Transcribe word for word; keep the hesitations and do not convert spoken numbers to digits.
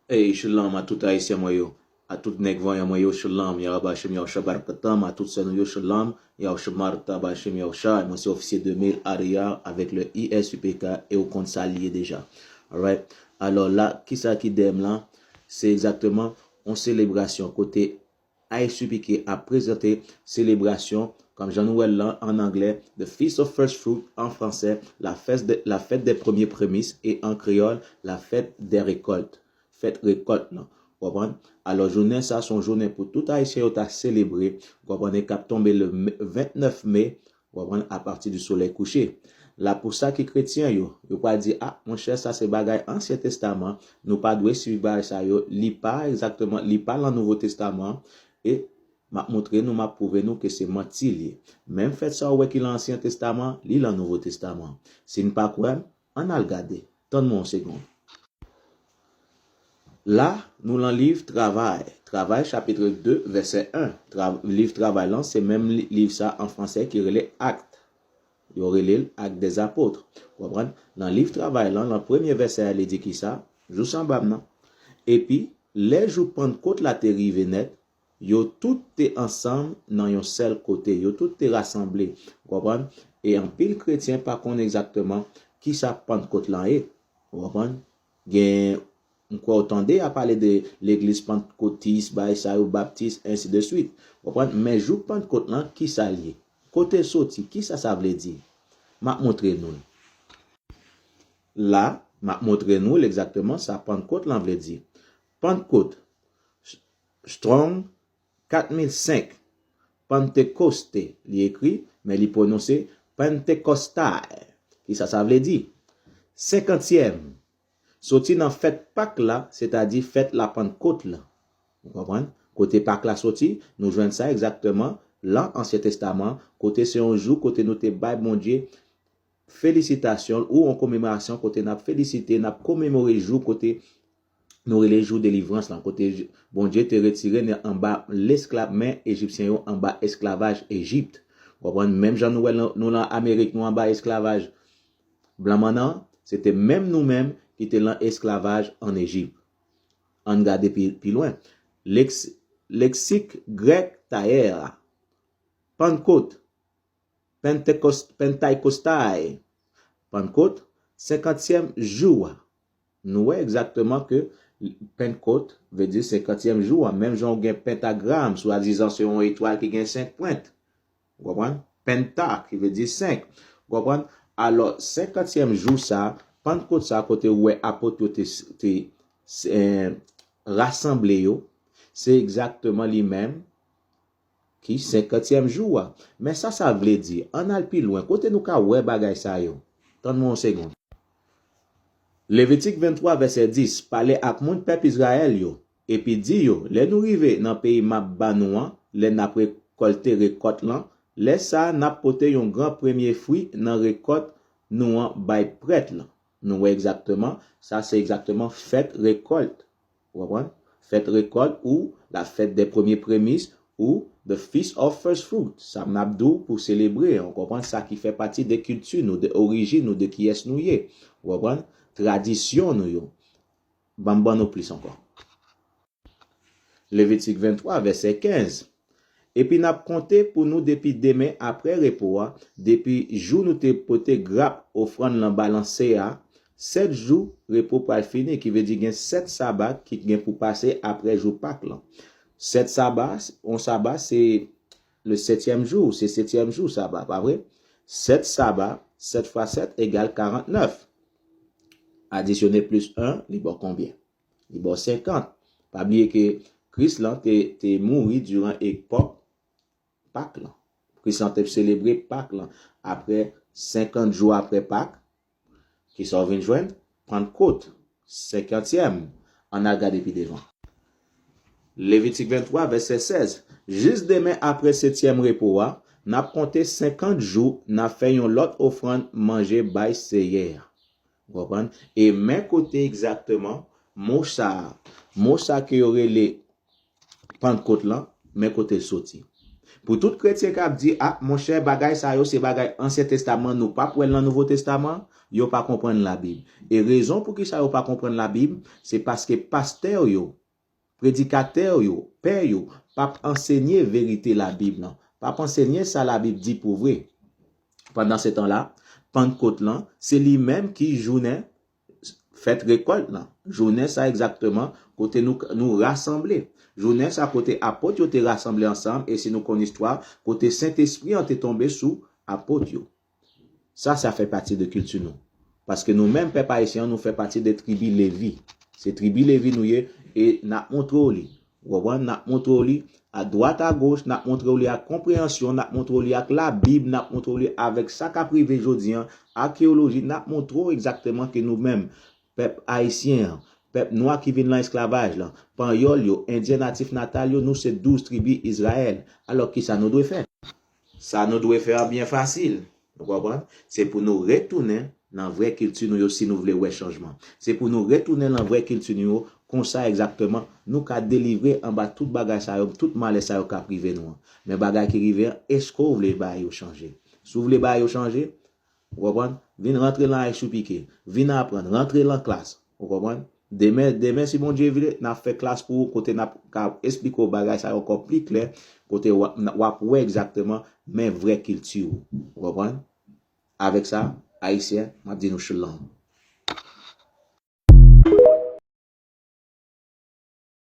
Hey, shalom a tout Ayisyen mwen yo, a tout nèg vanyan mwen yo, shalom, Yahweh Bashem Yahusha Barakatam, a tout sè nou yo, shalom, Yahusha Marta Bashem Yahusha, e mwen se ofisye de mil Adiyar avèk le I S U P K, e ou konn sa l ye deja. Alright? Alò la, kisa ki dèyè m lan? Se egzakteman yon selebrasyon kote I S U P K ap prezante selebrasyon, kòm jan nou wè l lan an anglè, The Feast of First Fruit, an fransè, la fête de, la fête des premiers prémices, e an kreyòl, la fête des récoltes, fèt rekòlt lan. Ou konprann? Alò, jounen sa, se yon jounen pou tout Ayisyen yo ta selebre, ou konprann, e k ap tonbe le me- vennèf me, ou konprann, apati di solèy kouche. La, pou sa ki kretyen yo, yo pral di, a, monchè, sa se bagay Ansyen Testaman, nou pa dwe swiv bagay sa yo, li pa egzakteman, li pa lan Nouvo Testaman, e m ap montre nou, m ap pwouve nou ke se manti l ye. Menm fèt sa ou wè ki lan Ansyen Testaman, li lan Nouvo Testaman. Si n pa kwè m, ann al gade. Tann mwen yon segonn. La, nou lan liv Travay. Travay, chapit de, vèsè en. Tra- liv Travay lan, se menm li- liv sa an fransè ki rele Akt. Yo rele l Actes des Apôtres. Ou konprann? Nan liv Travay lan, nan premye vèsè a, li di kisa? Jous anba m nan. Epi, lè jou Pannkot la te rive nèt, yo tout te ansanm nan yon sèl kote, yo tout te rasanble. Ou konprann? E anpil kretyen pa konn egzakteman kisa Pannkot lan ye. Ou konprann? Gen, m kwè w tande a pale de legliz pantkotis, bagay sa yo, baptis, ensi de swit. Ou konprann? Men jou Pannkot lan, kisa l ye? Kote l soti? Kisa sa vle di? M ap montre nou l. La, m ap montre nou l egzakteman sa Pannkot lan vle di. Pannkot, Strong, kat mil senk. Pantekoste, li ekri, men li pwononse Pantekostai. Kisa sa vle di? Senkantyèm. Soti nan fèt Pak la, sètadi fèt Lapannkot la. Ou konprann? Kote Pak la soti, nou jwenn sa egzakteman lan Ansyen Testaman, kote se yon jou kote nou te bay Bondye felisitasyon, ou yon komemorasyon kote n ap felisite, n ap komemore jou kote nou rele jou delivrans lan, kote Bondye te retire n anba lesklav, men Ejipsyen yo anba esklavaj Ejip. Ou konprann? Menm jan nou wè lan- nou lan Amerik, nou anba esklavaj blan mannan, se te menm nou menm ki te lan esklavaj ann Ejip. Ann gade pi, pi lwen. Leks, leksik grèk tayè a. Pannkot, Pentekos- Pentaykostai, Pannkot, senkantyèm jou a. Nou wè egzakteman ke Pennkot vle di senkantyèm jou a. Menm jan w gen pentagram, swadizan se yon etwal ki gen senk pwent. Ou konprann? Penta, ki vle di senk. Ou konprann? Alò, senkantyèm jou sa, Pannkot sa, kote ou wè apot yo te, te eh, rasanble yo, se egzakteman li menm ki senkantyèm jou a. Men sa sa vle di, ann al pi lwen, kote nou ka wè bagay sa yo? Tann mwen yon segonn. Levitik venntwa, vèsè dis, pale ak moun pèp Izrayèl yo, epi di yo, lè nou rive nan peyi m ap ba nou an, lè n ap rekòlte rekòt lan, lè sa a n ap pote yon gran premye fwi nan rekòt nou an bay prèt lan. Nou wè egzakteman, sa se egzakteman fèt rekòlt. Ou konprann? Fèt rekòlt ou la fête des premiers prémices ou the Feast of First Fruit. Sa m ap di w pou selebre, ou konprann, sa ki fè pati de kilti nou, de orijin nou, de kiyès nou ye. Ou konprann? Tradisyon nou yo. Ban m ban nou plis ankò. Levitik venntwa, vèsè kenz. Epi n ap konte pou nou depi demen apre repo a, depi jou nou te pote grap ofrann lan balanse a, sèt jou repo pral fini, ki vle di gen sèt saba ki gen pou pase apre jou Pak lan. Sèt saba, yon saba se le setyèm jou, se setyèm jou saba, pa vre? Sèt saba, sèt fwa sèt egal karantnèf. Adisyone plis en, li ba w konbyen? Li ba w senkant. Pa bliye ke Kris lan te, te mouri diran epòk Pak lan. Kris lan te selebre Pak lan. Apre senkant jou apre Pak, kisa w vin jwenn? Pannkot, senkantyèm. Ann al gade pi devan. Levitik venntwa, vèsè sèz. Jis demen apre setyèm repo a, n ap konte senkant jou, n ap fè yon lòt ofrann manje bay Seyè a. Ou konprann? E men kote egzakteman mo sa a, mo sa ke yo rele Pannkot lan, men kote l soti. Pou tout kretyen k ap di, a, monchè, bagay sa yo se bagay Ansyen Testaman, nou p ap wè l nan Nouvo Testaman, yo pa konprann Labib. E rezon pou ki sa yo pa konprann Labib, se paske pastè yo, predikatè yo, pè yo, p ap ansenye verite Labib lan, p ap ansenye sa Labib di pou vre. Pandan se tan la, Pannkot lan, se li menm ki jounen fèt rekòlt lan. Jounen sa egzakteman, kote nou, nou rasanble. Jounen sa kote apot yo te rasanble ansanm, e si nou konn istwa, kote Sentespri an te tonbe sou apot yo. Sa, sa fè pati de kilti nou. Paske nou menm, pèp ayisyen an, nou fè pati de tribi Levi. Se tribi Levi nou ye, e n ap montre w li. Ou konprann? N ap montre w li a dwat a goch, n ap montre w li ak konpreyansyon, n ap montre w li ak Labib, n ap montre w li avèk sa k ap rive jodi an, akeyoloji, n ap montre w egzakteman ke nou menm, pèp ayisyen an, pèp nwa ki vin nan esklavaj lan, panyòl yo, endyen natif natal yo, nou se douz tribi Izrayèl. Alò, kisa nou dwe fè? Sa nou dwe fè an byen fasil. Ou konprann? Se pou nou retounen nan vrè kilti nou yo si nou vle wè chanjman. Se pou nou retounen nan vrè kilti nou yo, konsa egzakteman, nou ka delivre anba tout bagay sa yo, tout malè sa yo k ap rive nou an. Men bagay ki rive an, èske w vle bagay yo chanje? Si w vle bagay yo chanje, ou konprann? Vin rantre nan Ayichupike, vin aprann, rantre nan klas, ou konprann? Demen, demen, si Bondye vle, n ap fè klas pou ou, kote n ap ka esplike w bagay sa yo ankò pi klè, kote w ap, w ap wè egzakteman men vrè kilti w. Ou konprann? Avèk sa, Ayisyen, m ap di nou shalom.